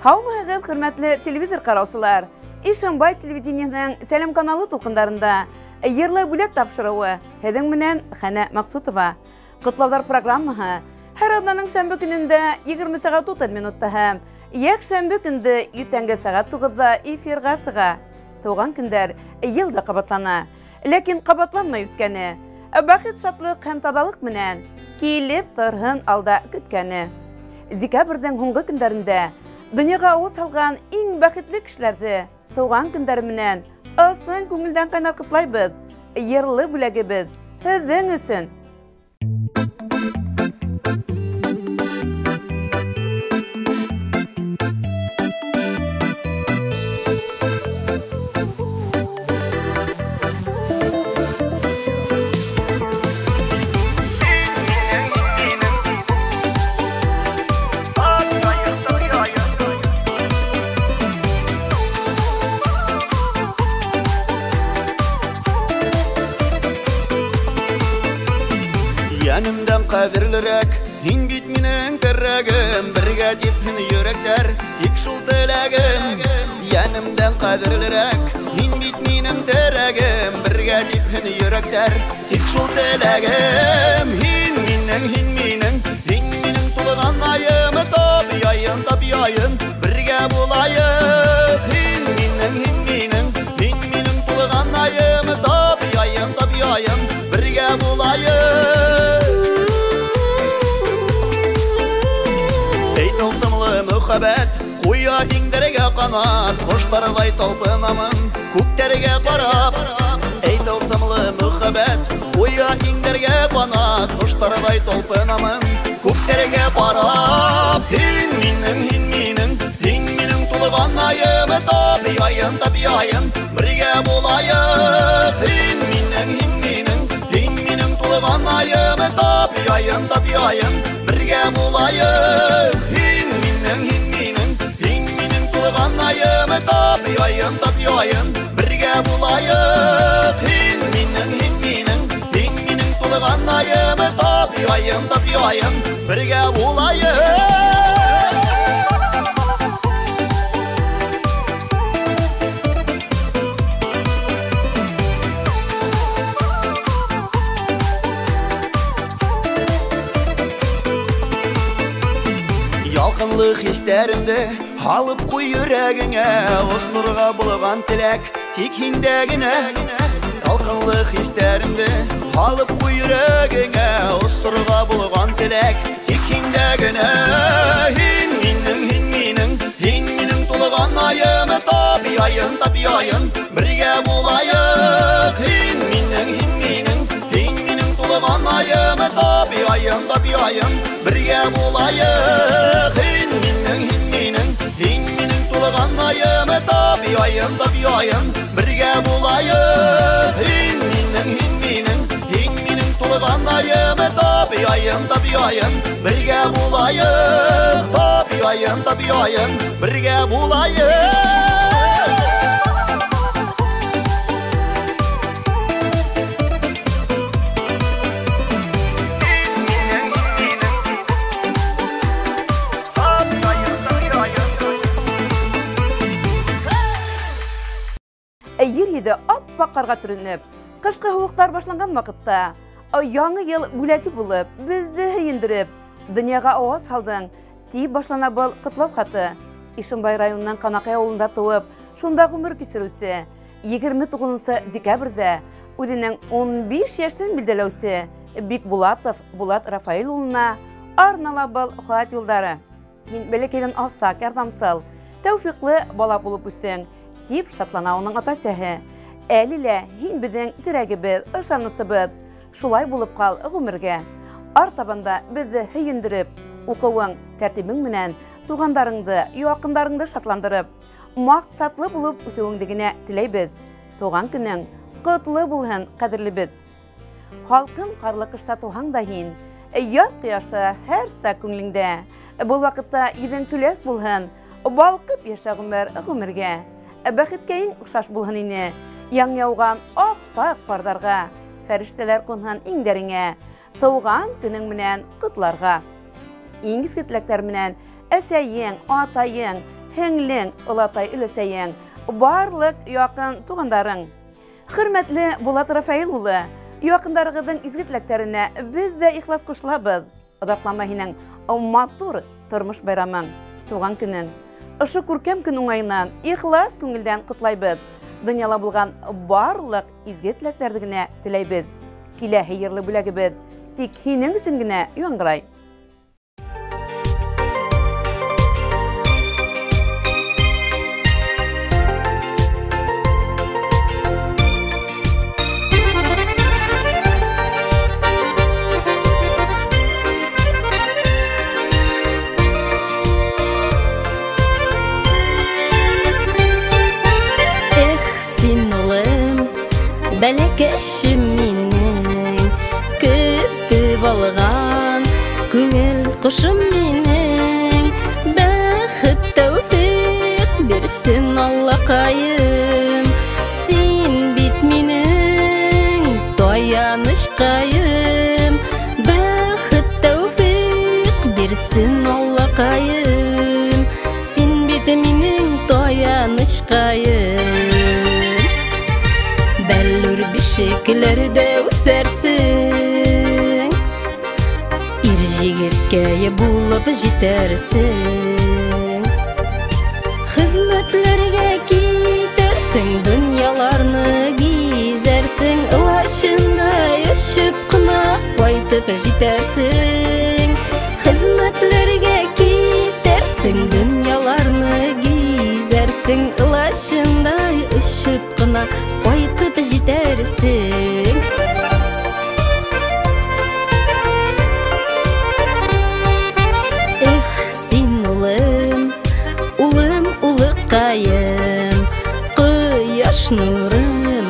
Һаумыһығыҙ, хөрмәтле телевизор ҡараусылар! Ишембай телевидениеһының Сәләм каналы тулҡындарында йырлы бүләк тапшырыуы һеҙҙең менән Хәнә Маҡсутова. Ҡотлауҙар программаһы һәр аҙнаның шәмбе көнөндә 20 сәғәт 30 минутта һәм йәкшәмбе көндө иртәнге сәғәт 9-ҙа эфирға сыға. Тыуған көндәр йыл да ҡабатлана, ләкин ҡабатланмай үткәне. Бәхет, шатлыҡ һәм таҙалыҡ менән килеп торһон алда көткәне. Декабрҙең һуңғы көндәрендә донъяға ауыз һалған иң бәхетле кешеләрҙе тыуған көндәре менән ысын күңелдән ҡайнар ҡотлайбыҙ. Йырлы бүләгебеҙ һеҙҙең өсөн. Йәнемдән ҡәҙерлерәк, һин бит минең терәгем, бергә типһен йөрәктәр, тик шул теләгем. Йәнемдән ҡәҙерлерәк, һин бит минең терәгем, бергә типһен йөрәктәр, тик шул теләгем. Һин минең, һин минең, һин минең тулған айым, тап яйын, тап яйын, бергә булайыҡ. Һин минең, һин минең, һин минең тулған айым, тап яйын, тап яйын, бергә булайыҡ. Мөхәббәт ҡуя иңдәргә ҡанат, ҡоштарҙай талпынамын күктәргә ҡарап. Эй, тылсымлы мөхәббәт ҡуя иңдәргә ҡанат, ҡоштарҙай талпынамын күктәргә ҡарап. Һин минең, һин минең, һин минең тулған айым, тап яйын, тап яйын, бергә булайыҡ. Һин минең, һин минең, һин минең тулған айым, тап яйын, тап яйын, бергә булайыҡ. Һин минең, һин минең тулған айым, тап яйын, тап яйын, бергә булайыҡ. Һин минең, һин минең, һин минең тулған айым, тап яйын, тап яйын, бергә булайыҡ. Ялҡынлы хистәремде һалып ҡуй йөрәгеңә, осорға булған теләк тик һиндә генә. Ялҡынлы хистәремде һалып ҡуй йөрәгеңә, осорға булған теләк тик һиндә генә. Һин минең, һин минең, һин минең тулған айым, тап яйын, тап яйын, бергә булайыҡ. Һин минең, һин минең, һин минең тулған айым, тап яйын, тап яйын, бергә булайыҡ. Һин минең, һин минең, һин минең тулған айым, тап яйын, тап яйын, бергә булайыҡ. Һин минең, һин минең, һин минең тулған айым, тап яйын, тап яйын, бергә булайыҡ. Тап яйын, тап яйын, бергә булайыҡ. Ер йөҙө аппаҡ ҡарға төрөнөп, ҡышҡы һыуыҡтар башланған ваҡытта яңы йыл бүләге булып, беҙҙе һөйөндөрөп, донъяға ауаз һалдың, тип башлана был ҡотлау хаты. Ишембай районының Ҡанаҡай ауылында тыуып, шунда ғүмер кисереүсе 29 декабрҙә үҙенең 15 йәшен билдәләүсе Бикбулатов Булат Рафаил улына арнала был хат юлдары. Һин бәләкәйҙән алсаҡ, ярҙамсыл, тәүфиҡлы бала булып үҫтең, тип шатлана уның ата-әсәһе. Әле лә һин беҙҙең терәгебеҙ, ышанысыбыҙ. Шулай булып ҡал ғүмергә. Артабанда беҙҙе һөйөндөрөп, уҡыуың, тәртибең менән туғандарыңды, яҡындарыңды шатландырып, маҡсатлы булып үҫеүеңде генә теләйбеҙ. Тыуған көнөң ҡотло булһын, ҡәҙерлебеҙ. Һалҡын ҡарлы ҡышта тыуһаң да һин, яҙ ҡояшы һәр саҡ күңелеңдә. Был ваҡытта йөҙөң көләс булһын, балҡып йәшә ғүмер ғүмергә. Бәхеткә иң оҡшаш булһын ине, яңы яуған аппаҡ ҡарҙарға, фәрештәләр ҡунһын иңдәреңә, тыуған көнөң менән ҡотларға. Иң изге теләктәр менән әсәйең, атайың һеңлең, олатай өләсәйең, барлыҡ яҡын туғандарың. Хөрмәтле Булат Рафаил улы, яҡындарығыҙҙың изге теләктәренә беҙ ҙә ихлас ҡушылабыҙ. Оҙаҡламай һинең матур тормош байрамың, тыуған көнөң. Ошо күркәм көн уңайынан ихлас күңелдән ҡотлайбыҙ. Донъяла булған барлыҡ изге теләктәрҙе генә теләйбеҙ. Киләһе йырлы бүләгебеҙ тик һинең өсөн генә яңғырай. Бәләкәшем минең, көтөп алған күңел ҡошом минең, бәхет тәүфиҡ бирсен Аллаҡайым, син бит минең таянышҡайым, бәхет тәүфиҡ бирсен Аллаҡайым, син бит минең таянышҡайым. Бәллүр бишекләрдә үҫәрсең, ир егеткәй булып җитәрсең. Хезмәтләргә китәрсең, дөньяларны гизәрсең, лачындай очып ҡына ҡайтып җитәрсең. Хезмәтләргә китәрсең, дөньяларны гизәрсең, лачындай очып ҡына ҡайтып җитәрсең. Эх, син улым, улым, улыҡайым, ҡояш нурым,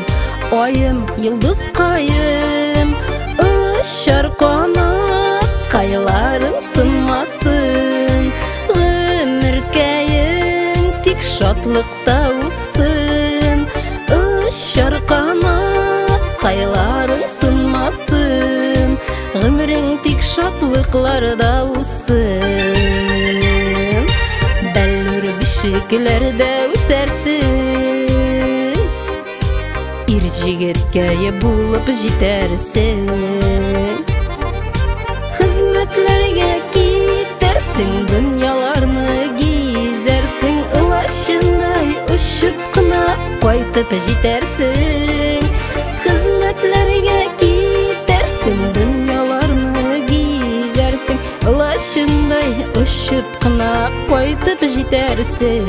айым, йолдоҙҡайым, очар ҡанат ҡайларың сынмасын, ғүмеркәйең тик шатлыҡта үҫһен. Очар ҡанат ҡайларың сынмасын, ғүмерең тик шатлыҡларҙа үҫһен. Бәллүр бишекләрҙә үҫәрсең, ир егеткәй булып җитәрсең. Хезмәтләргә китәрсең, донъяларны гизәрсең, лачындай очып ҡына ҡайтып җитәрсең. Хезмәтләргә китәрсең, донъяларны гизәрсең, лачындай очып ҡына ҡайтып җитәрсең.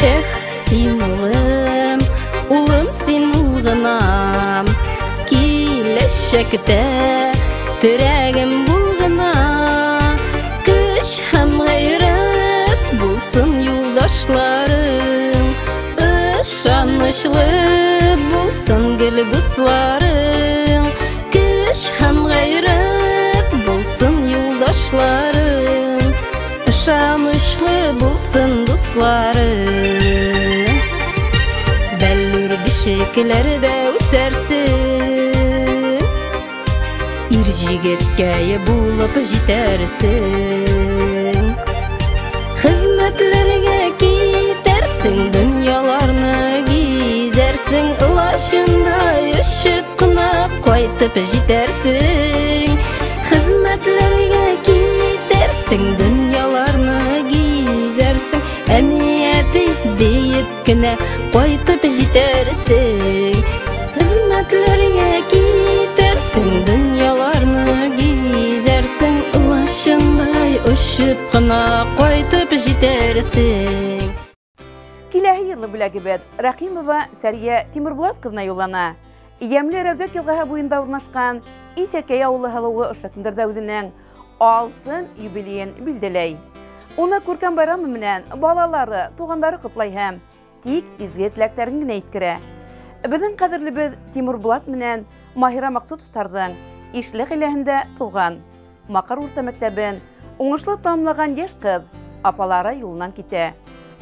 Эх, син улым, улым, син улғынам, киләсәктә терәгем булғына, көс һәм ғәйрәт булсын юлдашларың, ышаныслы булсын гел дуҫларың, көс һәм ғәйрәт булсын юлдашларың, ышаныслы булсын дуҫларың. Бәллүр бишекләрҙә үҫәрсең, ир егеткәй булып җитәрсең. Хезмәтләргә китәрсең, донъяларны гизәрсең, лачындай очып ҡына ҡайтып җитәрсең. Хезмәтләргә китәрсең, донъяларны гизәрсең, әниәте диеп кенә ҡайтып җитәрсең. Хезмәтләргә китәрсең, донъяларны гизәрсең, лачындай очып ҡына ҡайтып җитәрсең. Киләһе йырлы бүләгебеҙ Рәхимова Сәрйә Тимербулат ҡыҙына юллана. Йәмле Рәүҙәк йылғаһы буйында урынлашҡан Иҫәкәй ауылы һылыуы ошо көндәрҙә үҙенең алтын юбилейын билдәләй. Уны күркәм байрамы менән балалары, туғандары ҡотлай һәм тик изге теләктәрен генә еткерә. Беҙҙең ҡәҙерлебеҙ Тимербулат менән Маһира Маҡсутовтарҙың Ишле ғаиләһендә тыуған. Маҡар урта мәктәбен уңышлы тамамлаған йәш ҡыҙ апалары юлынан китә.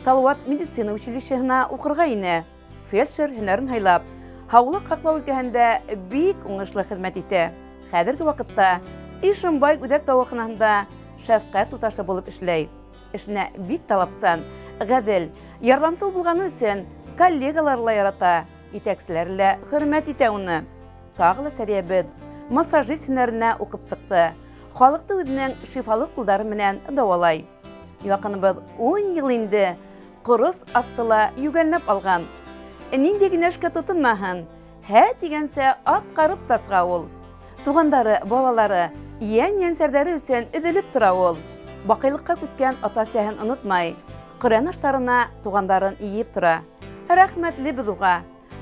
Салауат медицина училищеһына уҡырға инә. Фельдшер һөнәрен һайлап, һаулыҡ һаҡлау өлкәһендә бик уңышлы хеҙмәт итә. Хәҙерге ваҡытта Ишембай үҙәк дауаханаһында шәфҡәт туташы булып эшләй. Эшенә бик талапсан, ғәҙел, ярҙамсыл булғаны өсөн коллегалары ла ярата, етәкселәре лә хөрмәт итә уны. Тағы ла Сәриәбеҙ массажист һөнәренә уҡып сыҡты. Халыҡты үҙенең шифалы ҡулдары менән дауалай. Яҡыныбыҙ 10 йыл инде ҡорос атты ла йүгәнләп алған. Ниндәй генә эшкә тотонмаһын, һә тигәнсә ат ҡарып та сыға ул. Туғандары, балалары, йән-йәнсәрҙәре өсөн өҙөлөп тора ул. Баҡыйлыҡҡа күскән ата-әсәһен онотмай, Ҡөрьән аштарына туғандарын йыйып тора. Рәхмәтле беҙ уға.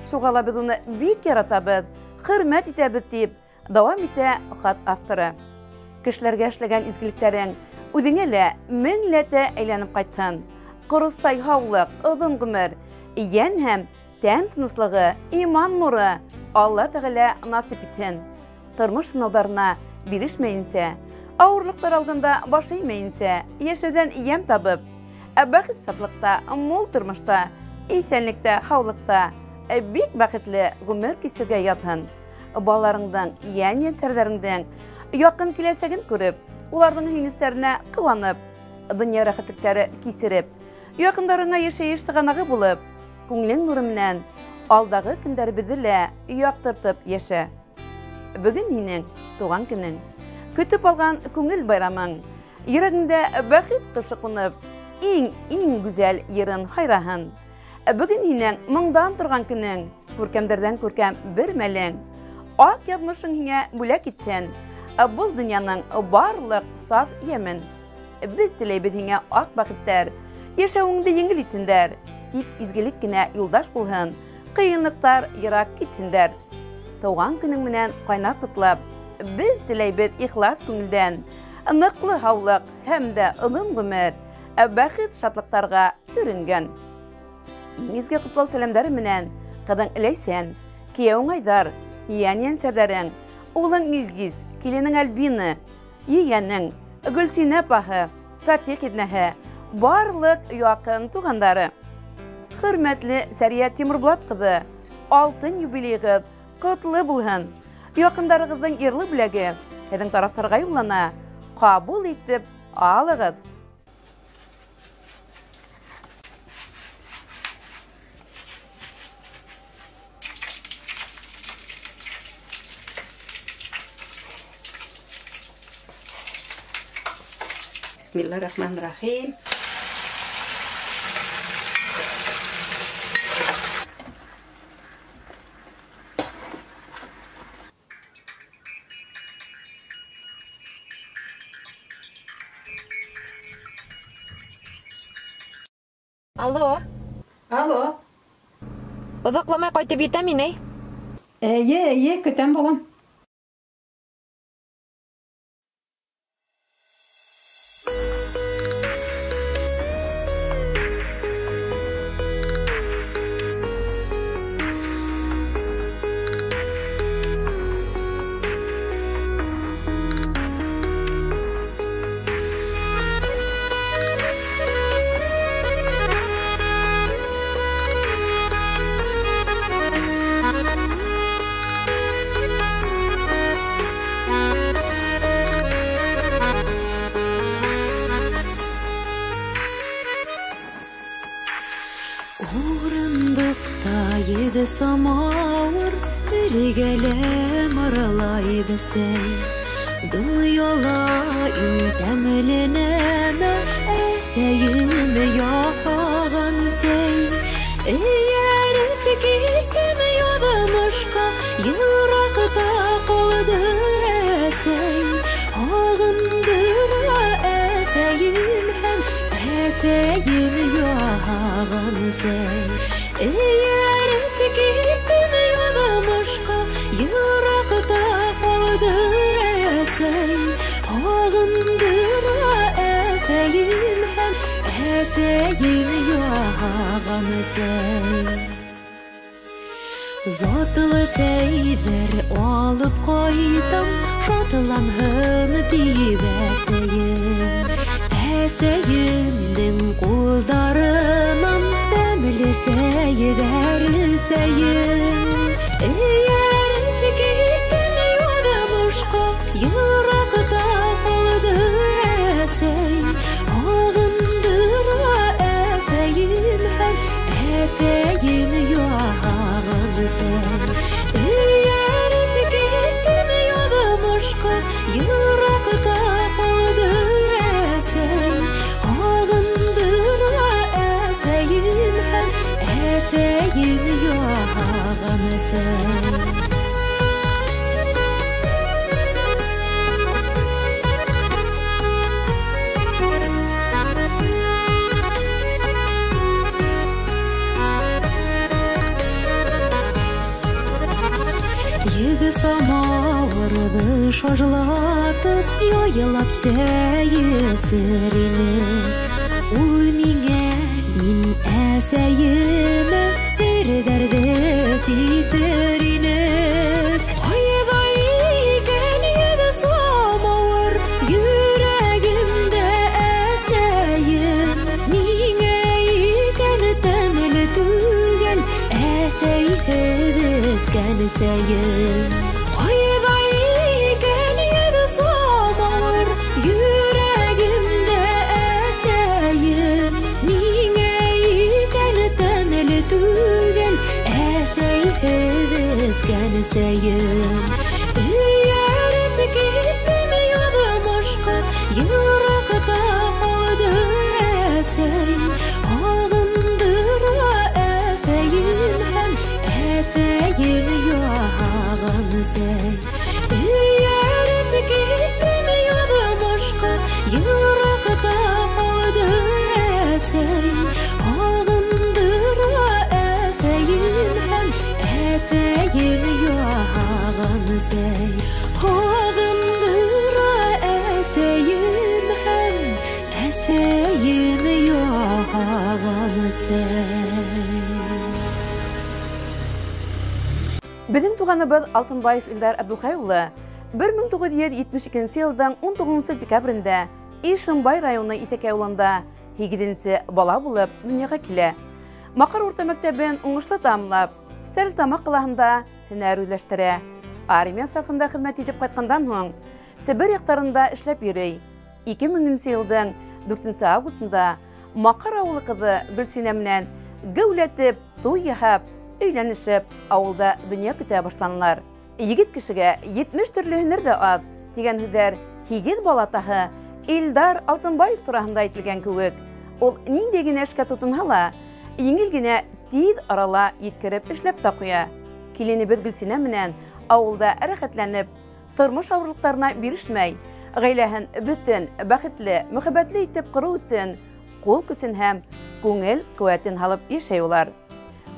Шуға ла беҙ уны бик яратабыҙ, хөрмәт итәбеҙ, тип дауам итә хат авторы. Кешеләргә эшләгән изгелектәрең үҙеңә лә меңләтә әйләнеп ҡайтһын. Ҡоростай һаулыҡ, оҙон ғүмер, йән һәм тән тыныслығы, иман нуры Алла Тәғәлә насип итһен. Тормош һынауҙарына бирешмәйенсә, ауырлыҡтар алдында баш эймәйенсә, йәшәүҙән йәм табып, ә бәхет шатлыҡта, мул тормошта, иҫәнлектә, һаулыҡта бик бәхетле ғүмер кисергә яҙһын. Балаларыңдың, йән-йәнсәрҙәреңдең яҡын киләсәген күреп, уларҙың һөйөнөстәренә ҡыуанып, донъя рәхәтлектәре кисереп, яҡындарыңа йәшәйеш сығанағы булып, күңелең нуры менән алдағы көндәребеҙҙе лә яҡтыртып йәшә. Бөгөн һинең тыуған көнөң, көтөп алған күңел байрамың, йөрәгеңдә бәхет ҡошы ҡунып, иң-иң гүзәл йырын һайраһын. Бөгөн һинең моңдан торған көнөң, күркәмдәрҙән күркәм бер мәлең, аҡ яҙмышың һиңә бүләк итһен, был донъяның барлыҡ саф йәмен. Беҙ теләйбеҙ һиңә аҡ бәхеттәр, йәшәүеңде еңел итһендәр, тик изгелек кенә юлдаш булһын, ҡыйынлыҡтар йыраҡ китһендәр. Тыуған көнөң менән ҡайнар ҡотлап, беҙ теләйбеҙ ихлас күңелдән ныҡлы һаулыҡ һәм дә оҙон ғүмер, бәхет шатлыҡтарға төрөнгән. Иң изге ҡотлау сәләмдәре менән ҡыҙың Ләйсән, кейәүең Айҙар, йән-йәнсәрҙәрең, улың Илгиз, киленең Альбина, ейәнең Гөлсинә апаһы, Фатих еҙнәһе, барлыҡ яҡын туғандары. Хөрмәтле Сәриә Тимербулат ҡыҙы, алтын юбилейығыҙ ҡотло булһын. Яҡындарығыҙҙың йырлы бүләге һеҙҙең тарафтарға юллана. Ҡабул итеп алығыҙ. Бисмиллахир-рахманир-рахим. Алло. Алло. Оҙаҡламай ҡайтып етәм инәй. Эйе, эйе, көтәм, балам. Урындыҡта самауыр, бергәләп аралай бесәй. Донъяла иң тәмле нәмә әсәйем яһаған сәй. Эйәреп киттем яҙмышҡа, йыраҡта ҡалды әсәй. Һағындыра әсәйем һәм әсәйем яһаған сәй. Эйәреп киттем яҙмышҡа, йыраҡта ҡалды әсәй. Һағындыра әсәйем һәм әсәйем яһаған сәй. Затлы сәйҙәр алып ҡайтам, Шатланһын тип әсәйем. Әсәйемдең ҡулдарынан тәмле сәйҙәр эсәйем. Эйәреп киттем яҙмышҡа, йыраҡта ҡалды әсәй. Һағындыра әсәйем һәм әсәйем яһаған сәй. Эйәреп киттем яҙмышҡа, йыраҡта ҡалды әсәй. Һағындыра әсәйем һәм әсәйем яһаған сәй. Самауырҙы шажлатып, яйлап сәй эсер инек. Ул миңә, мин әсәйемә серҙәрҙе сисер инек. Ҡайҙа икән йөҙ самауыр, йөрәгемдә әсәйем. Ниңә икән тәмле түгел әсәйһеҙ эскән сәйем. Ҡайҙа икән йөҙ самауыр, йөрәгемдә әсәйем. Ниңә икән тәмле түгел әсәйһеҙ эскән сәйем. Эйәреп киттем яҙмышҡа, йыраҡта ҡалды әсәй. Һағындыра әсәйем һәм әсәйем яһаған сәй. Эйәреп киттем яҙмышҡа, йыраҡта ҡалды әсәй. Һағындыра әсәйем һәм әсәйем яһаған сәй. Һағындыра әсәйем һәм әсәйем яһаған сәй. Беҙҙең туғаныбыҙ Алтынбаев Илдар Әбделхәй улы 1972 йылдың 19 декабрендә Ишембай районы Иҫәкәй ауылында 8-нсе бала булып донъяға килә. Маҡар урта мәктәбен уңышлы тамамлап, Стәрлетамаҡ ҡалаһында һөнәр үҙләштерә. Армия сафында хеҙмәт итеп ҡайтҡандан һуң Себер яҡтарында эшләп йөрөй. 2000 йылдың 4 августында Маҡар ауылы ҡыҙы Гөлсинә менән геүләтеп туй яһап, өйләнешеп, ауылда донъя көтә башланылар. Егет кешегә 70 төрлө һөнәр ҙә аҙ тигән һүҙҙәр 8 бала атаһы Илдар Алтынбаев тураһында әйтелгән кеүек. Ул ниндәй генә эшкә тотонһа ла, еңел генә тиҙ арала еткереп эшләп тә ҡуя. Киленебеҙ Гөлсинә менән ауылда рәхәтләнеп, тормош ауырлыҡтарына бирешмәй, ғаиләһен бөтөн, бәхетле, мөхәббәтле итеп ҡороу өсөн ҡул көсөн һәм күңел ҡеүәтен һалып йәшәй улар.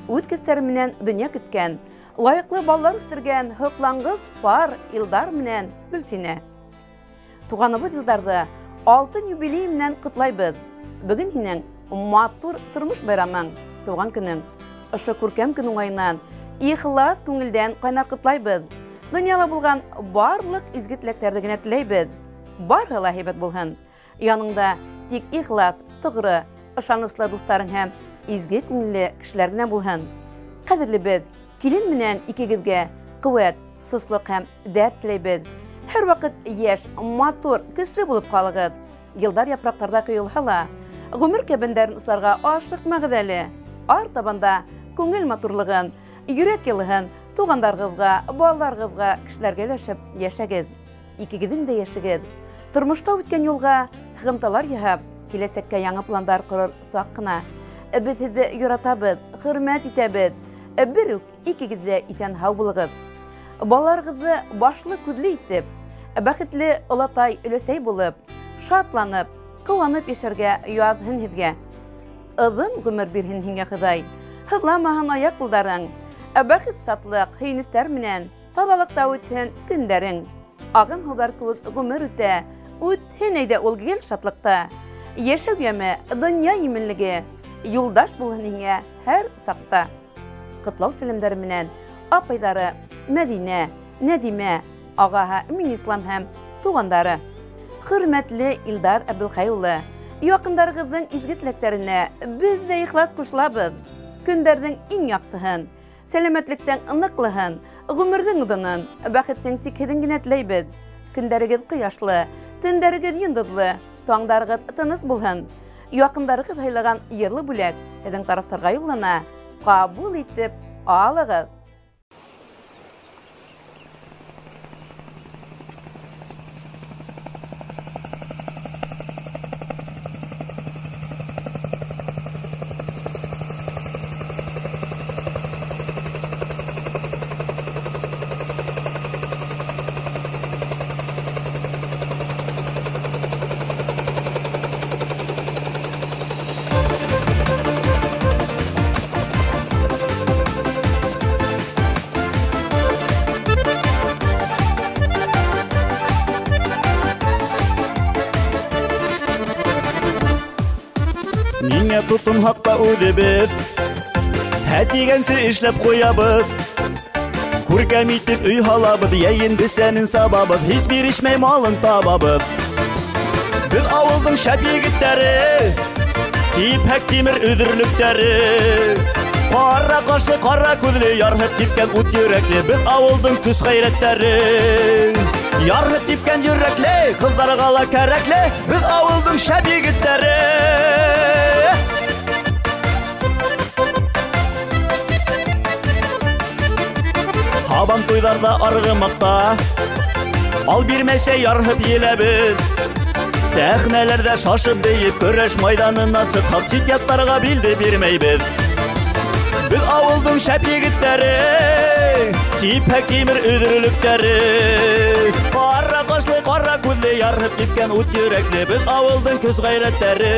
Үҙ көстәре менән донъя көткән, лайыҡлы балалар үҫтергән һоҡланғыс пар Илдар менән Гөлсинә. Туғаныбыҙ Илдарҙы алтын юбилей менән ҡотлайбыҙ. Бөгөн һинең матур тормош байрамың, тыуған көнөң. Ошо күркәм көн уңайынан ихлас күңелдән ҡайнар ҡотлайбыҙ. Донъяла булған барлыҡ изге теләктәрҙе генә теләйбеҙ. Барыһы ла һәйбәт булһын. Яныңда тик ихлас, тоғро, ышаныслы дуҫтарың һәм изге күңелле кешеләр генә булһын. Ҡәҙерлебеҙ, килен менән икегеҙгә ҡеүәт, сослоҡ һәм дәрт теләйбеҙ. Һәр ваҡыт йәш, матур, көслө булып ҡалығыҙ. Йылдар япраҡтарҙа ҡойолһа ла, ғүмер кәбендәрен усларға ашыҡмағыҙ әле. Артабанда күңел матурлығын, йөрәк йылыһын туғандарығыҙға, балаларығыҙға, кешеләргә өләшеп йәшәгеҙ. Икегеҙҙең дә йәшегеҙ. Тормошта үткән юлға һығымталар яһап, киләсәккә яңы пландар ҡорор саҡ ҡына. Беҙ һеҙҙе яратабыҙ, хөрмәт итәбеҙ. Бер үк икегеҙ ҙә иҫән-һау булығыҙ. Балаларығыҙҙы башлы күҙле итеп, бәхетле олатай, өләсәй булып, шатланып, ҡыуанып йәшәргә яҙһын һеҙгә. Оҙон ғүмер бирһен һиңә Хоҙай. Һыҙламаһын аяҡ ҡулдарың. Бәхет, шатлыҡ, һөйөнөстәр менән таҙалыҡта үтһен көндәрең. Ағым һыуҙар кеүек ғүмер үтә, үтһен әйҙә ул гел шатлыҡта. Йәшәү йәме, донъя именлеге юлдаш булһын һиңә һәр саҡта. Ҡотлау сәләмдәре менән апайҙары Мәҙинә, Нәҙимә, Ағаһы Минислам һәм туғандары. Хөрмәтле Илдар Әбделхәй улы, яҡындарығыҙҙың изге теләктәренә беҙ ҙә ихлас ҡушылабыҙ. Көндәрҙең иң яҡтыһын, сәләмәтлектең ныҡлыһын, ғүмерҙең оҙонон, бәхеттең сикһеҙен генә теләйбеҙ. Көндәрегеҙ ҡояшлы, төндәрегеҙ йондоҙло, таңдарығыҙ тыныс булһын. Яҡындарығыҙ һайлаған йырлы бүләк һеҙҙең тарафтарға юллана. Ҡабул итеп алығыҙ. Тотынһаҡ та үҙебеҙ, һә тигәнсе эшләп ҡуябыҙ. Күркәм итеп өй һалабыҙ, йәйен бесәнен сабабыҙ, һис бирешмәй малын табабыҙ. Беҙ ауылдың шәп егеттәре, типһәк тимер өҙөрлөктәре. Ҡара ҡашлы, ҡара күҙле, ярһып типкән ут йөрәкле, беҙ ауылдың көс ғәйрәттәре. Ярһып типкән йөрәкле, ҡыҙҙарға ла кәрәкле, беҙ ауылдың шәп егеттәре. Һабан туйҙарҙа арғымаҡта, ал бирмәсә ярһып еләбеҙ. Сәхнәләрҙә шашып бейеп, көрәш майҙанына сыҡһаҡ, сит яттарға билде бирмәйбеҙ. Беҙ ауылдың шәп егеттәре, типһәк тимер өҙөрлөктәре. Ҡара ҡашлы, ҡара күҙле, ярһып типкән ут йөрәкле, беҙ ауылдың көс ғәйрәттәре.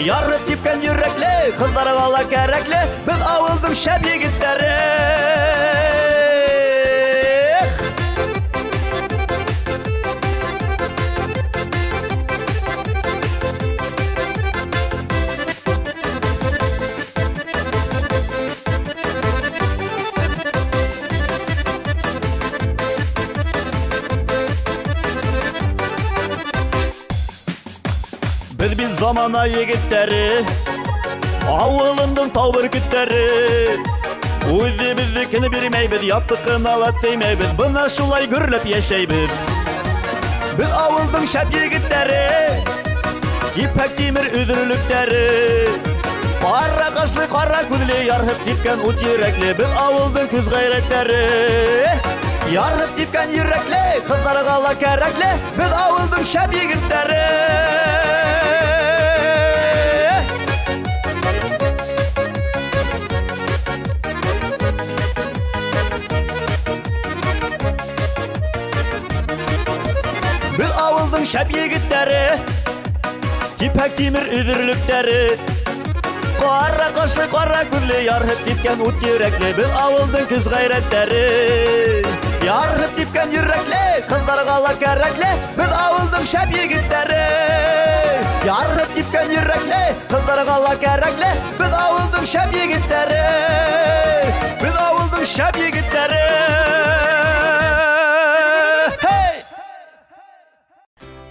Ярһып типкән йөрәкле, ҡыҙҙарға ла кәрәкле, беҙ ауылдың шәп егеттәре. Беҙ бит замана егеттәре, ауылымдың тау бөркөттәре. Үҙебеҙҙекен бирмәйбеҙ, яттыҡына ла теймәйбеҙ, бына шулай гөрләп йәшәйбеҙ. Беҙ ауылдың шәп егеттәре, типһәк тимер өҙөрлөктәре. Ҡара ҡашлы, ҡара күҙле, ярһып типкән ут йөрәкле, беҙ ауылдың көс ғәйрәттәре. Ярһып типкән йөрәкле, ҡыҙҙарға ла кәрәкле, беҙ ауылдың шәп егеттәре. Беҙ ауылдың шәп егеттәре, типһәк тимер өҙөрлөктәре. Ҡара ҡашлы, ҡара күҙле, ярһып типкән ут йөрәкле, беҙ ауылдың көс ғәйрәттәре. Ярһып типкән йөрәкле, ҡыҙҙарға ла кәрәкле, беҙ ауылдың шәп егеттәре. Ярһып типкән йөрәкле, ҡыҙҙарға ла кәрәкле, беҙ ауылдың шәп егеттәре. Беҙ ауылдың шәп егеттәре.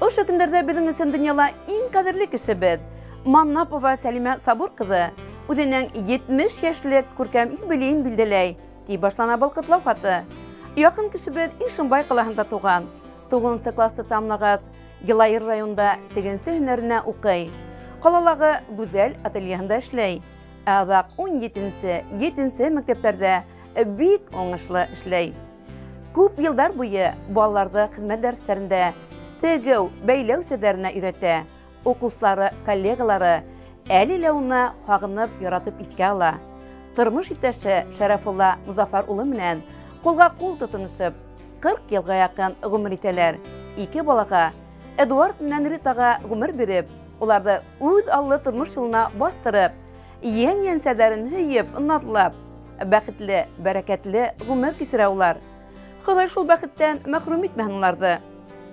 Ошо көндәрҙә беҙҙең өсөн донъяла иң ҡәҙерле кешебеҙ Маннапова Сәлимә Сабур ҡыҙы үҙенең 70 йәшлек күркәм юбилейын билдәләй, тип башлана был ҡотлау хаты. Яҡын кешебеҙ Ишембай ҡалаһында тыуған. 9-нсы класты тамамлағас, Йылайыр районында тегенсе һөнәренә уҡый. Ҡалалағы Гүзәл ательеһында эшләй. Ә аҙаҡ 17-нсе, 7-нсе мәктәптәрҙә бик уңышлы эшләй. Күп йылдар буйы балаларҙы хеҙмәт дәрестәрендә тегеү, бәйләү серҙәренә өйрәтә. Уҡыусылары, коллегалары әле лә уны һағынып, яратып иҫкә ала. Тормош иптәше Шәрәфулла Мозафар улы менән ҡулға ҡул тотоношоп, 40 йылға яҡын ғүмер итәләр. Ике балаға, Эдуард менән Ритаға ғүмер биреп, уларҙы үҙ аллы тормош юлына баҫтырып, йән-йәнсәҙәрен һөйөп, наҙлап, бәхетле, бәрәкәтле ғүмер кисерә улар. Хоҙай шул бәхеттән мәхрүм итмәһен уларҙы.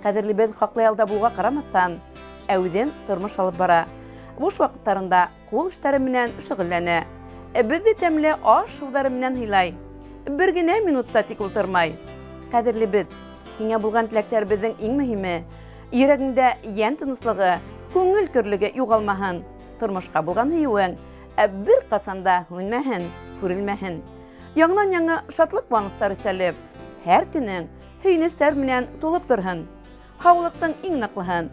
Ҡәҙерлебеҙ хаҡлы ялда булыуға ҡарамаҫтан, әүҙем тормош алып бара. Буш ваҡыттарында ҡул эштәре менән шөғөлләнә. Беҙҙе тәмле аш-һыуҙары менән һыйлай. Бер генә минутта тик ултырмай. ҡәҙерлебеҙ. Һиңә булған теләктәребеҙҙең иң мөһиме йөрәгеңдә йән тыныслығы, күңел көрлөгө юғалмаһын, тормошҡа булған һөйөүең бер ҡасан да һүнмәһен, күрелмәһен. Яңынан-яңы шатлыҡ-ҡыуаныстар өҫтәлеп, һәр көнөң һөйөнөстәр менән тулып торһон. Һаулыҡтың иң ныҡлыһын,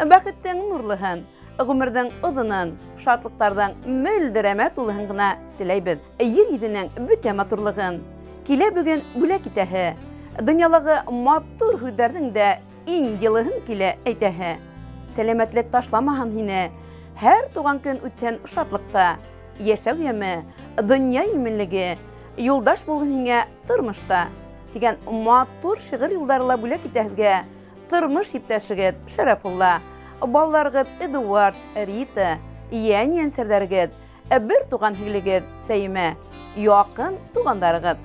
бәхеттең нурлыһын, ғүмерҙең оҙонон, шатлыҡтарҙың мөлдөрәмә тулыһын ғына теләйбеҙ. Ер йөҙөнөң бөтә матурлығын килә бөгөн бүләк итәһе, донъялағы матур һүҙҙәрҙең дә иң йылыһын килә әйтәһе. Сәләмәтлек ташламаһын һине, һәр туған көн үтһен шатлыҡта. Йәшәү йәме, донъя именлеге, юлдаш булһын һиңә тормошта тигән матур шиғыр юлдары ла бүләк итә һеҙгә тормош иптәшегеҙ Шәрәфулла, балаларығыҙ Эдуард, Рита, йән йәнсәрҙәрегеҙ, бер туған һеңлегеҙ Сәйемә, яҡын туғандарығыҙ.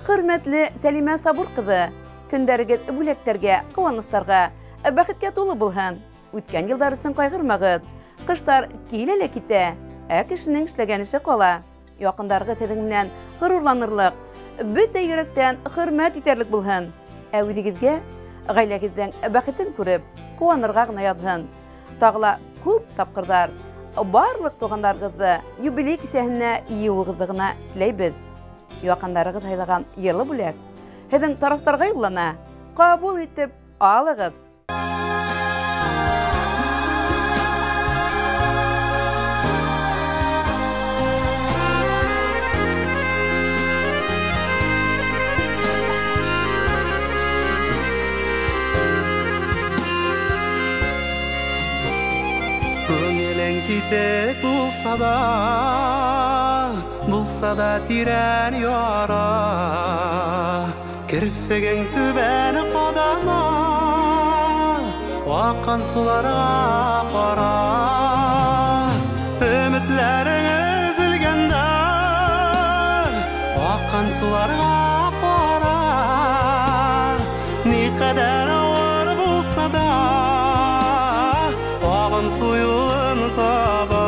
Хөрмәтле Сәлимә Сабур ҡыҙы, көндәрегеҙ бүләктәргә, ҡыуаныстарға, бәхеткә тулы булһын. Үткән йылдар өсөн ҡайғырмағыҙ. Ҡыштар килә лә китә, ә кешенең эшләгән эше ҡала. Яҡындарығыҙ һеҙҙең менән ғорурланырлыҡ, бөтә йөрәктән хөрмәт итәрлек булһын. Ә үҙегеҙгә ғаиләгеҙҙең бәхетен күреп, ҡыуанырға ғына яҙһын. Тағы ла күп тапҡырҙар барлыҡ туғандарығыҙҙы юбилей кисәһенә йыйыуығыҙҙы ғына теләйбеҙ. Яҡындарығыҙ һайлаған йылы бүләк һеҙҙең тарафтарға юллана, ҡабул итеп алығыҙ. Күңелең китек булса да, булса да тирән яра, керфегең түбән ҡадама, аҡҡан суларға ҡара. Өмөтләрең өҙөлгәндә, аҡҡан суларға ҡара. Ни ҡәҙәр ауыр булса да, ағым су юлын таба.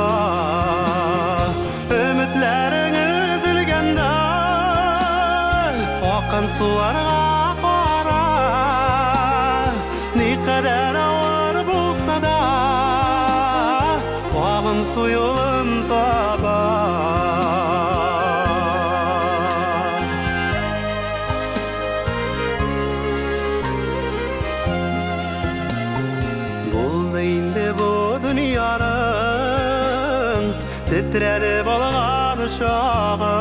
Өмөтләрең өҙөлгәндә, аҡҡан суларға ҡара. Ни ҡәҙәр ауыр булса да, ағым су юлын таба. Булды инде бу донъяның тетрәнеп алған чағы,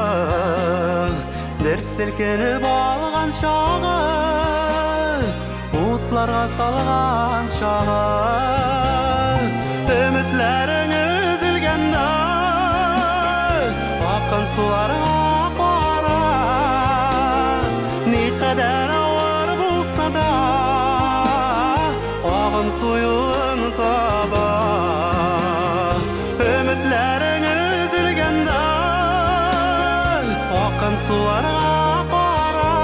дер селкенеп алған чағы, утларға салған чағы. Өмөтләрең өҙөлгәндә, аҡҡан суларға ҡара. Ни ҡәҙәр ауыр булса да, ағым су юлын таба. Өмөтләрең өҙөлгәндә, аҡҡан суларға ҡара.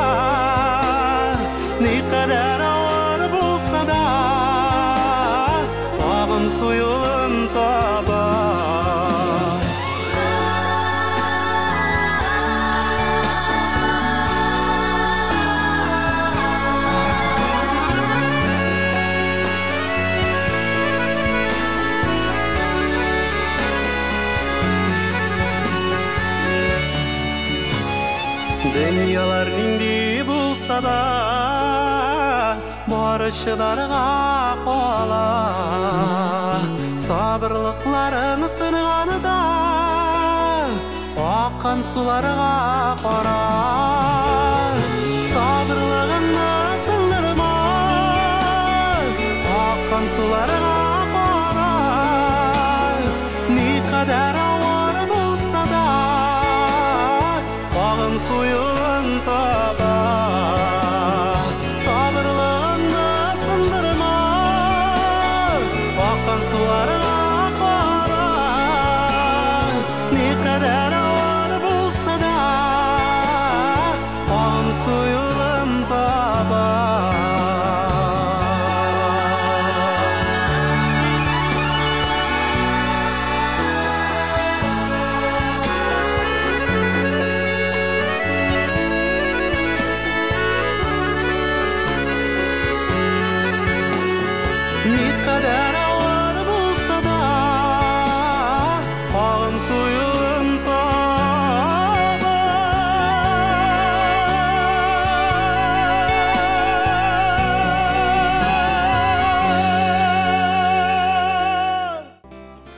Ни ҡәҙәр ауыр булса да, ағым су юлын таба. Донъялар нинди булса да, бары чыдарга ҡала. Сабырлыҡларын сынғанда, аҡҡан суларға ҡара. Сабырлығыңды сындырма, аҡҡан суларға ҡара. Ни ҡәҙәр ауыр булса да, ағым су юлын таба. Сабырлығыңды сындырма, аҡҡан суларға ҡара. Ни ҡәҙәр ауыр булса да, ағым су юлын таба. Моңсу юлын таба.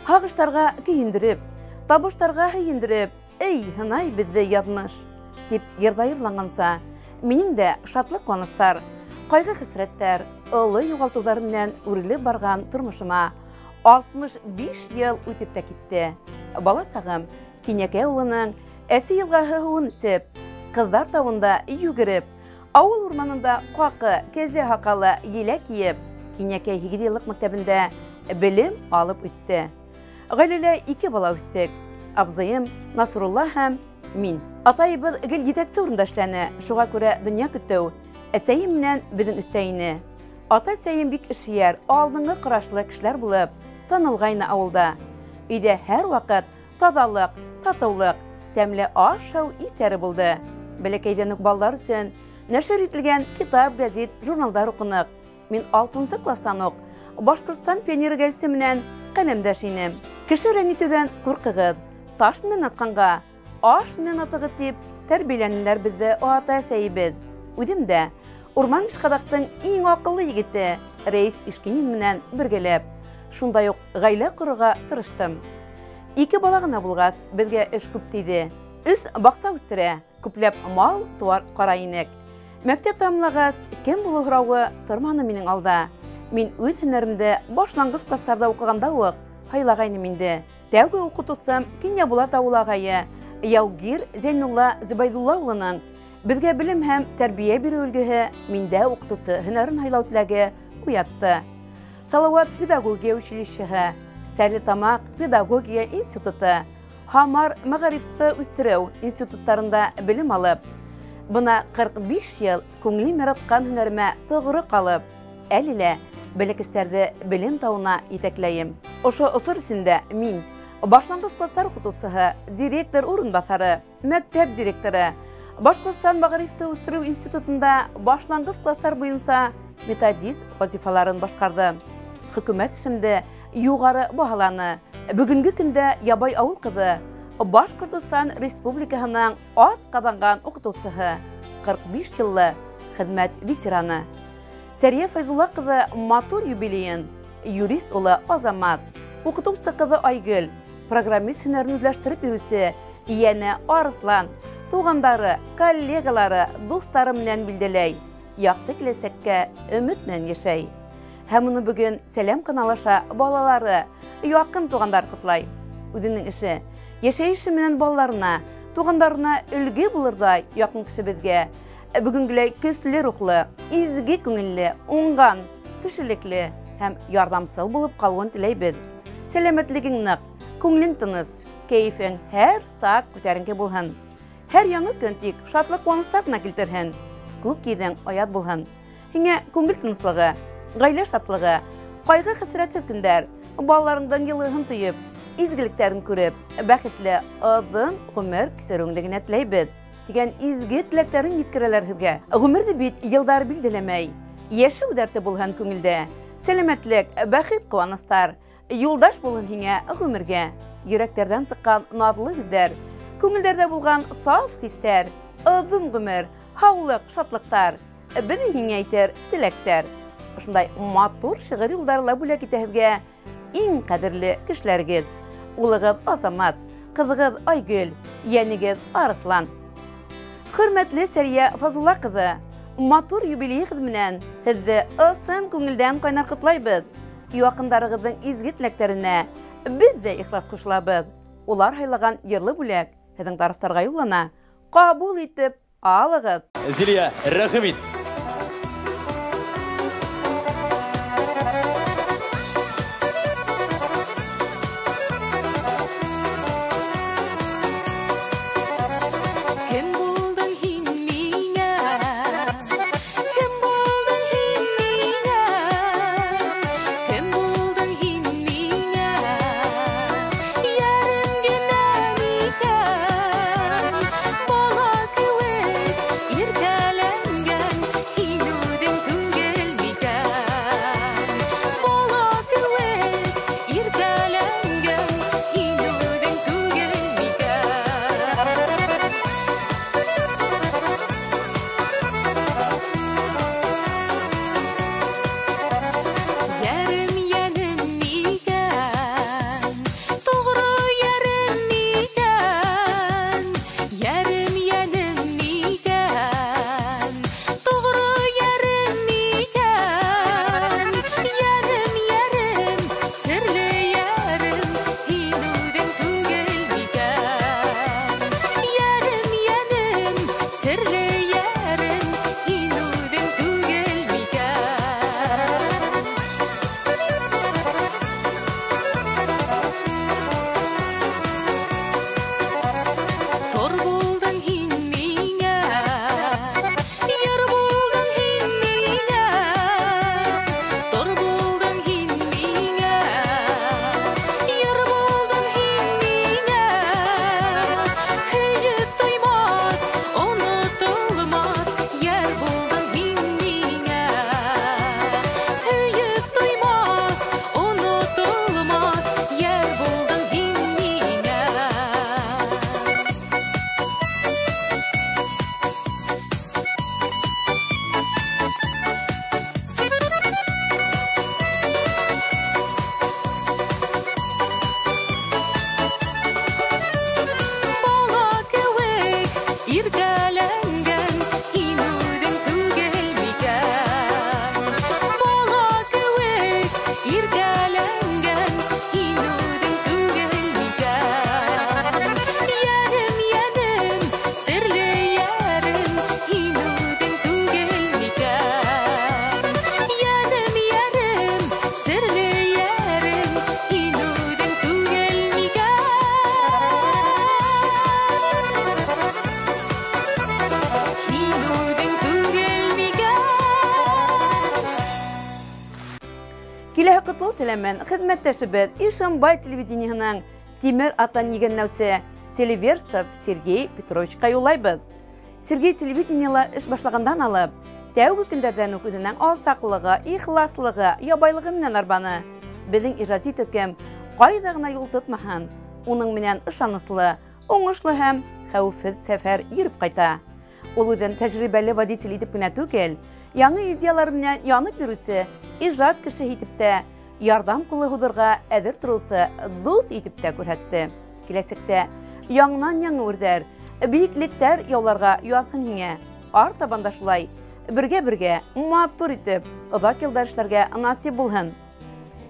Һағыштарға кейендереп, табыштарға һөйөндөрөп, эй, һынай беҙҙе яҙмыш, тип йырҙа йырланғанса, минең дә шатлыҡ-ҡыуаныстар, ҡайғы-хәсрәттәр, оло юғалтыуҙар менән үрелеп барған тормошома 65 йыл үтеп тә китте. Бала сағым Кинйәкәй ауылының Әсе йылғаһы һыуын эсеп, Ҡыҙҙар тауында йүгереп, ауыл урманында ҡаҡы, кәзә һаҡалы еләк йыйып, Кинйәкәй 8 йыллыҡ мәктәбендә белем алып үтте. Ғаиләлә 2 бала үҫтек. Абзыйым Насрулла һәм мин. Атайыбыҙ гел етәксе урында эшләне, шуға күрә донъя көтөү әсәйем менән беҙҙең өҫтә ине. Ата-әсәйем бик эшһөйәр, алдынғы ҡарашлы кешеләр булып танылғайны ауылда. Өйҙә һәр ваҡыт таҙалыҡ, татыулыҡ, тәмле аш-һыу иҫтәре булды. Бәләкәйҙән үк балалар өсөн нәшер ителгән китап, гәзит, журналдар уҡыныҡ. Мин 6-нсы кластан уҡ Башҡортостан пионеры гәзите менән ҡәләмдәш инем. Кеше рәнйетеүҙән ҡурҡығыҙ, таш менән атҡанға аш менән атығыҙ тип тәрбиәләнеләр беҙҙе ата-әсәйебеҙ. Үҙем дә Урман Мишҡаҙаҡтың иң аҡыллы егете Рәис Ишкинин менән бергәләп шундай уҡ ғаилә ҡорорға тырыштым. 2 бала ғына булғас, беҙгә эш күп тейҙе. 3 баҡса үҫтерә, күпләп мал-тыуар ҡарай инек. Мәктәп тамамлағас, кем булыу һорауы торманы минең алда. Мин үҙ һөнәремде башланғыс кластарҙа уҡығанда уҡ һайлағайным инде. Тәүге уҡытыусым Кинйәбулат ауылы ағайы Яугир Зәйнулла Зөбәйҙулла улының беҙгә белем һәм тәрбиә биреү өлгөһө миндә уҡытыусы һөнәрен һайлау теләге уятты. Салауат педагогия училищеһы, Стәрлетамаҡ педагогия институты, Һамар мәғарифты үҫтереү институттарында белем алып, бына 45 йыл күңелем яратҡан һөнәремә тоғро ҡалып, әле лә бәләкәстәрҙе белем тауына етәкләйем. Ошо осор эсендә мин башланғыс кластар уҡытыусыһы, директор урынбаҫары, мәктәп директоры, Башҡортостан мәғарифты үҫтереү институтында башланғыс кластар буйынса методист вазифаларын башҡарҙым. Хөкүмәт эшемде юғары баһаланы. Бөгөнгө көндә Ябай ауыл ҡыҙы, Башҡортостан Республикаһының ат ҡаҙанған уҡытыусыһы, 45 йыллы хеҙмәт ветераны. Сәрйә Фәйзулла ҡыҙы матур юбилейын юрист улы Азамат, уҡытыусы ҡыҙы Айгөл, программист һөнәрен үҙләштереп йөрөүсе Йәнә Арыҫлан, туғандары, коллегалары, дуҫтары менән билдәләй, яҡты киләсәккә өмөт менән йәшәй. Һәм уны бөгөн Сәләм каналы аша балалары, яҡын туғандар ҡотлай. Үҙенең эше, йәшәйеше менән балаларына, туғандарына өлгө булырҙай яҡын кешебеҙгә бөгөнгөләй көслө рухлы, изге күңелле, уңған, кешелекле һәм ярҙамсыл булып ҡалыуын теләйбеҙ. Сәләмәтлегең ныҡ, күңелең тыныс, кәйефең һәр саҡ күтәренке булһын. Һәр яңы көн тик шатлыҡ-ҡыуаныстар ғына килтерһен, күк йөҙөң аяҙ булһын. Һиңә күңел тыныслығы, ғаилә шатлығы, ҡайғы-хәсрәтһеҙ көндәр, балаларыңдың йылыһын тойоп, изгелектәрен күреп, бәхетле оҙон ғүмер кисереүеңде генә теләйбеҙ тигән изге теләктәрен еткерәләр һеҙгә. Ғүмерҙе бит йылдар билдәләмәй, йәшәү дәрте булһын күңелдә, сәләмәтлек, бәхет, ҡыуаныстар юлдаш булһын һиңә ғүмергә. Йөрәктәрҙән сыҡҡан наҙлы һүҙҙәр, күңелдәрҙә булған саф хистәр, оҙон ғүмер, һаулыҡ, шатлыҡтар, беҙҙең һиңә әйтер теләктәр. Ошондай матур шиғыр юлдары ла бүләк итә һеҙгә иң ҡәҙерле кешеләрегеҙ. Улығыҙ Азамат, ҡыҙығыҙ Айгөл, йәнегеҙ Арыҫлан. Хөрмәтле Сәрйә Фазулла ҡыҙы, матур юбилейығыҙ менән һеҙҙе ысын күңелдән ҡайнар ҡотлайбыҙ. Яҡындарығыҙҙың изге теләктәренә беҙ ҙә ихлас ҡушылабыҙ. Улар һайлаған йырлы бүләк һеҙҙең тарафтарға юллана. Ҡабул итеп алығыҙ. Зилия, рәхим ит. Кем булдың һин миңә? Кем булдың һин миңә? Кем булдың һин миңә? Ярым генә микән? Бала кеүек иркәләнгән Ҡотлау сәләмен хеҙмәттәшебеҙ Ишембай телевидениеһының тимер атын егенләүсе Селиверстов Сергей Петровичҡа юллайбыҙ. Сергей телевидениела эш башлағандан алып, тәүге көндәрҙән үк үҙенең алсаҡлығы, ихласлығы, ябайлығы менән арбаны. Беҙҙең ижади төркөм ҡайҙа ғына юл тотмаһын, уның менән ышаныслы, уңышлы һәм хәүефһеҙ сәфәр йөрөп ҡайта. Ул үҙен тәжрибәле водитель итеп кенә түгел, яңы идеялар менән янып йөрөүсе ижад кешеһе итеп тә, ярҙам ҡулы һуҙырға әҙер тороусы дуҫ итеп тә күрһәтте. Киләсәктә яңынан-яңы үрҙәр, бейеклектәр яуларға яҙһын һиңә. Артабан да шулай бергә-бергә матур итеп оҙаҡ йылдар эшләргә насип булһын.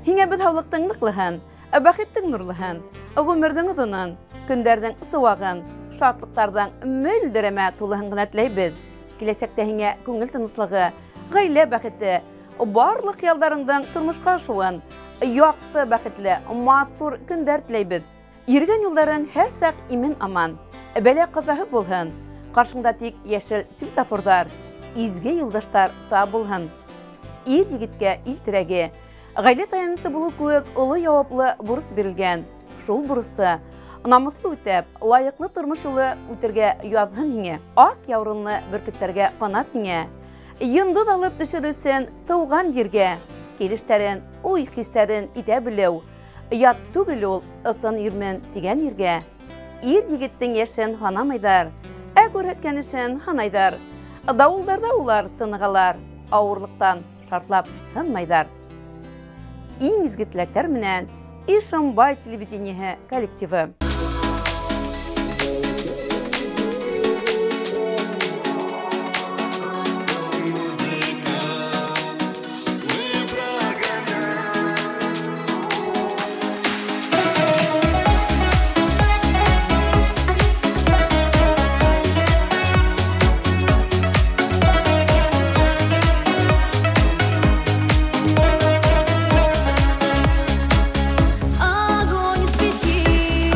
Һиңә беҙ һаулыҡтың ныҡлыһын, бәхеттең нурлыһын, ғүмерҙең оҙонон, көндәрҙең сыуағын, шатлыҡтарҙың мөлдөрәмә тулыһын ғына теләйбеҙ. Киләсәктә һиңә күңел тыныслығы, ғаилә бәхете, барлыҡ хыялдарыңдың тормошҡа ашыуын, яҡты, бәхетле, матур көндәр теләйбеҙ. Йөрөгән юлдарың һәр саҡ имен-аман, бәлә-ҡазаһыҙ булһын. Ҡаршыңда тик йәшел светофорҙар, изге юлдаштар тап булһын. Ир егеткә ил терәге, ғаилә таянысы булыу кеүек оло яуаплы бурыс бирелгән. Шул бурысты намыҫлы үтәп, лайыҡлы тормош юлы үтергә яҙһын һиңә. Аҡ яурынлы бөркөттәргә ҡанат һиңә. Йондоҙ алып төшөр өсөн тыуған ергә, килештәрен, уй-хистәрен итә белеү. Ят түгел ул ысын ирмен тигән ергә. Ир егеттең йәшен һанамайҙар, ә күрһәткән эшен һанайҙар. Дауылдарҙа улар сынығалар, ауырлыҡтан шартлап һынмайҙар. Иң изге теләктәр менән Ишембай телевидениеһы коллективы. Огонь свечи.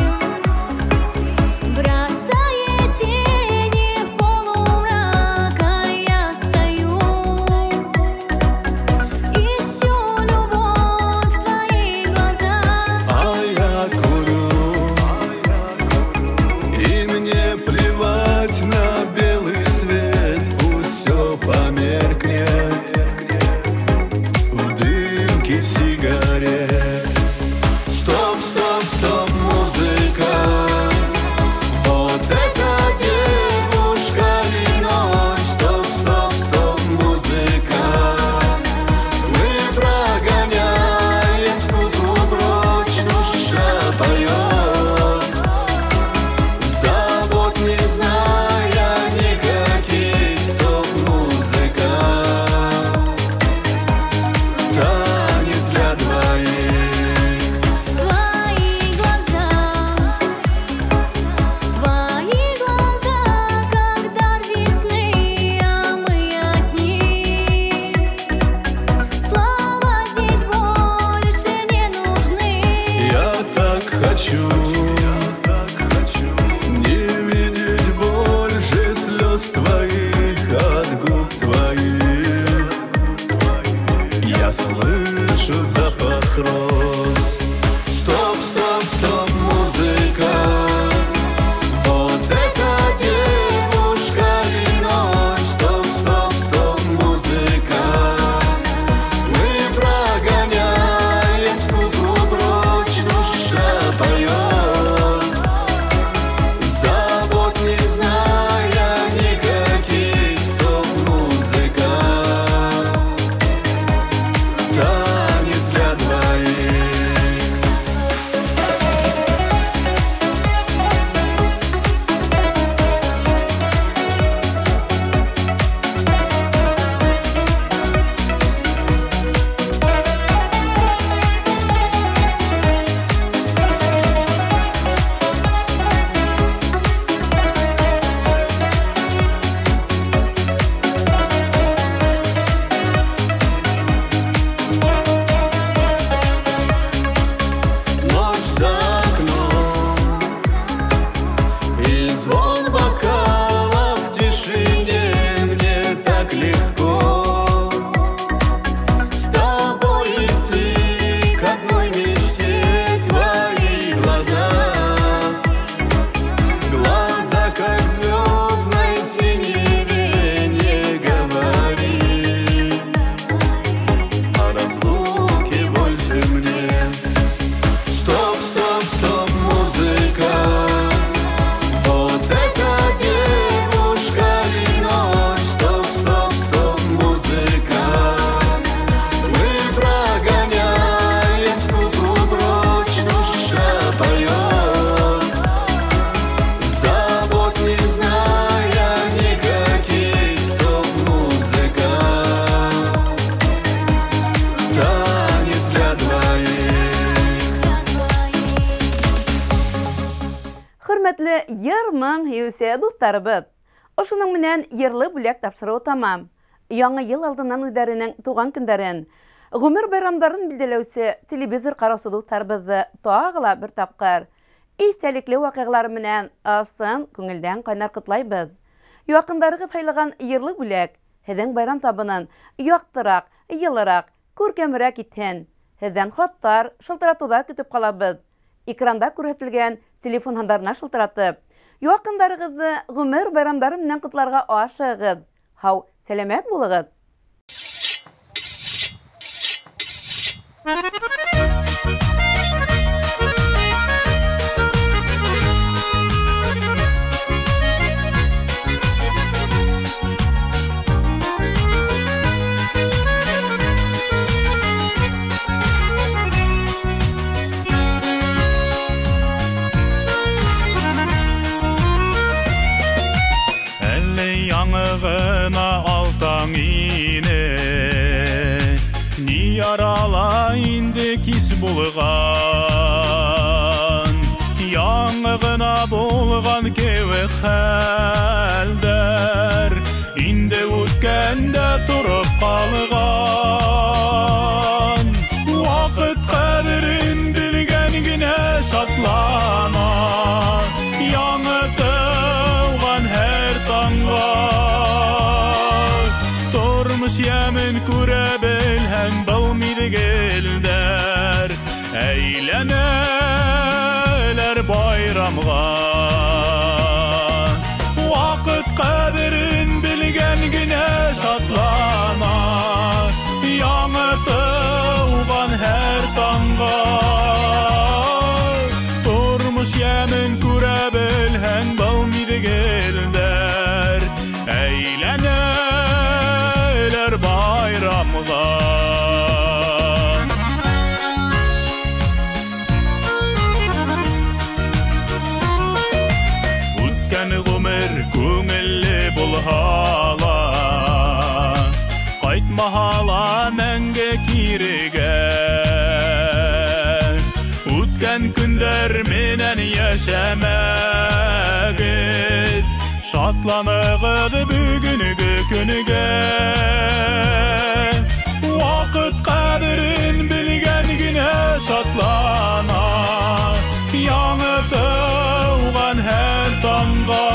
Хөрмәтле йыр-моң һөйөүсе дуҫтарыбыҙ, ошоноң менән йырлы бүләк тапшырыуы тамам. Яңы йыл алдынан үҙҙәренең тыуған көндәрен, ғүмер байрамдарын билдәләүсе телевизор ҡараусы дуҫтарыбыҙҙы тағы ла бер тапҡыр иҫтәлекле ваҡиғалар менән ысын күңелдән ҡайнар ҡотлайбыҙ. Яҡындарығыҙ һайлаған йырлы бүләк һеҙҙең байрам табынын яҡтыраҡ, йылыраҡ, күркәмерәк итһен. Һеҙҙән хаттар, шылтыратыуҙар көтөп ҡалабыҙ. Экранда күрһәтелгән телефон һандарына шылтыратып, яҡындарығыҙҙы ғүмер байрамдары менән ҡотларға ашығығыҙ. Һау, сәләмәт булығыҙ! Алтаң ине, ни ярала инде кис булған, яңы ғына булған кеүек хәлдәр инде үткәндә тороп ҡалған. Ваҡыт ҡәҙерен белгән генә шатлана, яңы тыуған һәр таңға. Тормош йәмен күрә белһәң, был миҙгелдәр әйләнәләр байрамға. Ваҡыт ҡәҙерен белгән генә шатлана, яңы тыуған һәр таңға. Тормош йәмен күрә белһәң, был миҙгелдәр әйләнәләр байрамға. Үткән ғүмер күңелле булһа ла, ҡайтмаһа ла мәңге кирегә. Үткән көндәр менән йәшәмәгеҙ, шатланығыҙ бөгөнгө көнгә. Ваҡыт ҡәҙерен белгән генә шатлана, яңы тыуған һәр таңға.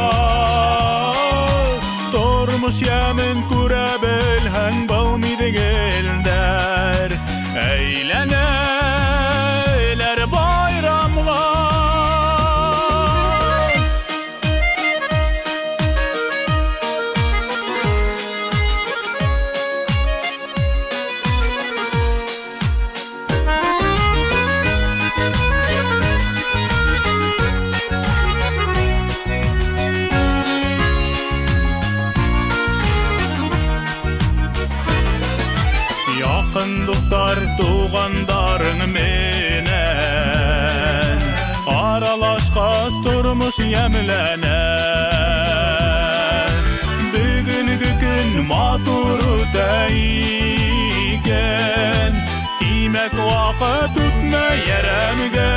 Тормош йәмен күрә белһәң, был миҙгелдәр әйләнәләр байрамға. Яҡын дуҫтар, туғандарың менән аралашҡас тормош йәмләнә. Бөгөнгө көн матур үтә икән, тимәк ваҡыт үтмәй әрәмгә.